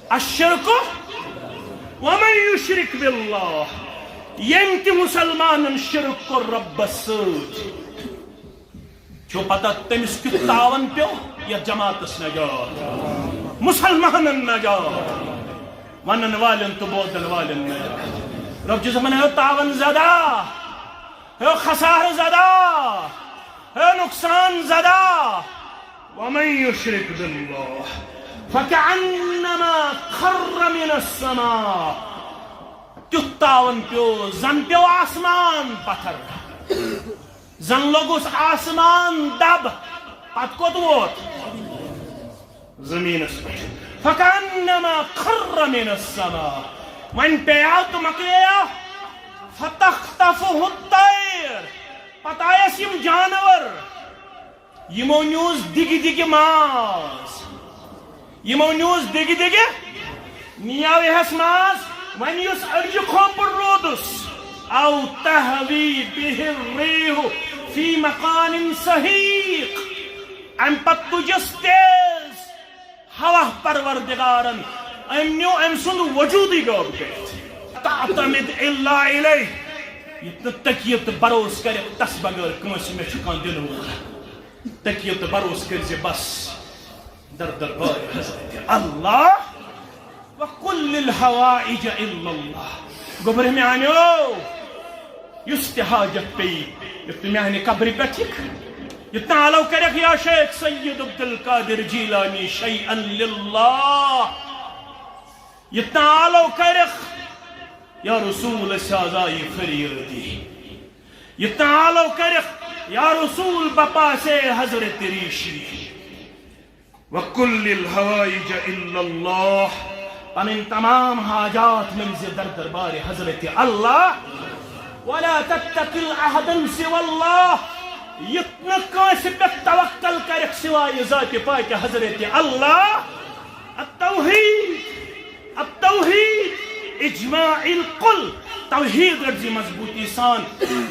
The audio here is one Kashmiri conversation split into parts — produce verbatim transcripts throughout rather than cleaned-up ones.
الشرک ومن یشرک باللہ، ییٚمۍ تہِ مسلمانن شرک کوٚر رۄبس سۭتۍ، چھو پتہ تٔمِس کیُتھ تاون پیوٚو؟ یتھ جماعتس نجات، مسلمانن نجات، ونن والٮ۪ن تہٕ بوزن والٮ۪ن نجات۔ رۄب چھُ دپان، ہے تاون زدہ، ہے خسارٕ زدہ، ہے نقصان زدہ، ومن یشرک باللہ فکأنما خر من السماء۔ تیُتھ تاون پیوٚو، زن پیوٚو آسمان پتھر، زن لوٚگُس آسمان دب۔ پتہٕ کوٚت ووت؟ زمینس پٮ۪ٹھ۔ فکأنما خر من السماء۔ وۄنۍ پیٚیاو تہٕ مۄکلییاو۔ فتخطفه الطیر۔ پتہٕ آیس یِم جانور۔ یِمو نیوٗس دِگہِ دِگہِ ماز۔ یِمو نیوٗس دِگہِ دِگہِ، نیاو یِہس ماز۔ وۄنۍ یُس أڈجہِ کھوپُر روٗدُس، او تہوی بہ الریح فی مکان سحیق۔ امہِ پتہٕ تُجس تیز ہوا پروردگارن، أمۍ نیوٗ أمۍ سُنٛد وجوٗدٕے غٲب کٔرِتھ۔ تعتمد الا الیہ، یہِ تہٕ تکیہ تہٕ بروسہٕ کرِ تس بغٲر کٲنٛسہِ، مےٚ چھُ کانٛہہ دِنہٕ وول۔ تکیہ تہٕ بروسہٕ کٔرۍ زِ بس در دربار حضرت اللہ۔ وکل الحوائج الا اللہ۔ گوٚبرِ میانیو، یُس تہِ حاجت پیٚیہِ، یُتھ نہٕ میانہِ قبرِ پٮ۪ٹھ یِکھ، یُتھ نہٕ آلو کرکھ یا شیخ سید عبدالقادر جیلانی شیئا للہ، یُتھ نہٕ آلو کرکھ یا رسول سازا یہ فریادی، یُتھ نہٕ آلو کرکھ یا رسول بپاسے حضرت ریشی۔ وکل الحوائج الا اللہ، پنٕنۍ تمام حاجات مٔنزِ در دربارِ حضرت اللہ۔ ولا تتکل احدا سوى اللہ، یُتھ نہٕ کٲنٛسہِ پٮ۪ٹھ توکل کرکھ سوائے ذاتِ پاکِ حضرت اللہ۔ التوحید، التوحید، اجماع الکل، توحید رٔٹزِ مضبوٗطی سان۔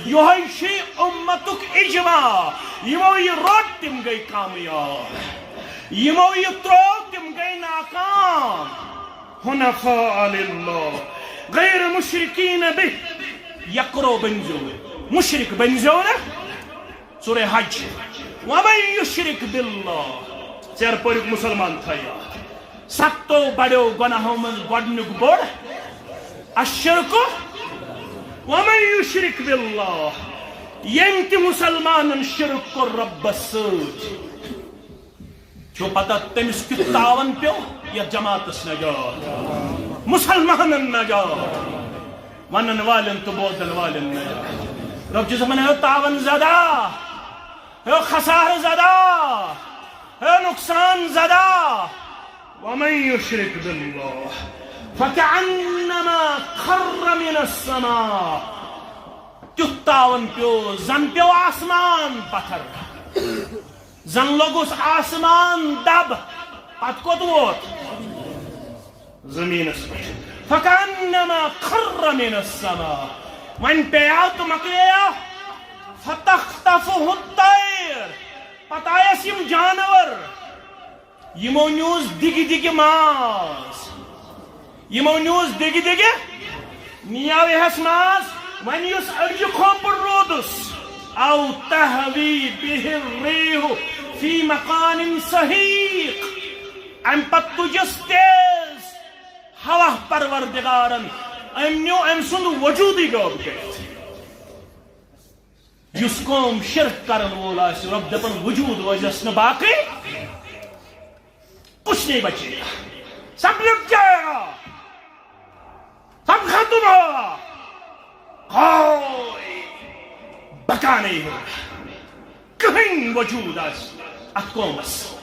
یِہوٚے چھُ امتُک اجماع۔ یِمو یہِ روٚٹ، تِم گٔے کامیاب۔ یِمو یہِ ترٛوو، تِم گٔے ناکام۔ حنفاء للہ، غیر مشرکین بہ، یکرو بٔنزیو نہٕ، مشرک بٔنزیو نہٕ۔ سورہ حج۔ ومن یشرک باللہ، ژیر پوریُک مسلمان تھٲے یاد۔ ستو بڑیو گناہو منٛز گۄڈنیُک بوٚڑ الشرک۔ ومن یشرک باللہ، ییٚمۍ تہِ مسلمانن شرک کوٚر رۄبس سۭتۍ، چھو پتہ تٔمِس کیُتھ تاون پیوٚو؟ یتھ جماعتس نجات، مسلمانن نجات، ونن والٮ۪ن تہٕ بوزن والٮ۪ن نجات۔ رۄب چھُ دپان، ہے تاون زدہ، ہے خسارٕ زدہ، ہے نقصان زدہ، ومن یشرک باللہ فکأنما خر من السماء۔ تیُتھ تاون پیوٚو، زن پیوٚو آسمان پتھر، زن لوٚگُس آسمان دب۔ پتہٕ کوٚت ووت؟ زمینس پٮ۪ٹھ۔ فکأنما خر من السماء۔ وۄنۍ پیٚیاو تہٕ مۄکلییاو۔ فتخطفه الطیر۔ پتہٕ آیس یِم جانور۔ یِمو نیوٗس دِگہِ دِگہِ ماز۔ یِمو نیوٗس دِگہِ دِگہِ، نیاو یِہس ماز۔ وۄنۍ یُس أڈجہِ کھوپُر روٗدُس، او تہوی بہ الریح فی مکان سحیق۔ امہِ پتہٕ تُجس تیز ہوا پروردگارن، أمۍ نیوٗ أمۍ سُنٛد وجوٗدٕے غٲب کٔرِتھ۔ یُس قوم شرک کرن وول آسہِ، رۄب دپان وجود روزٮ۪س نہٕ باقٕے، کچھ نہیں بچے گا، سب لٹ جائے گا، سب ختم ہوگا، کوئی بقا نہیں ہوگا، کہیں وجود آسہِ اتھ قومس۔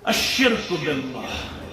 الشرک باللہ۔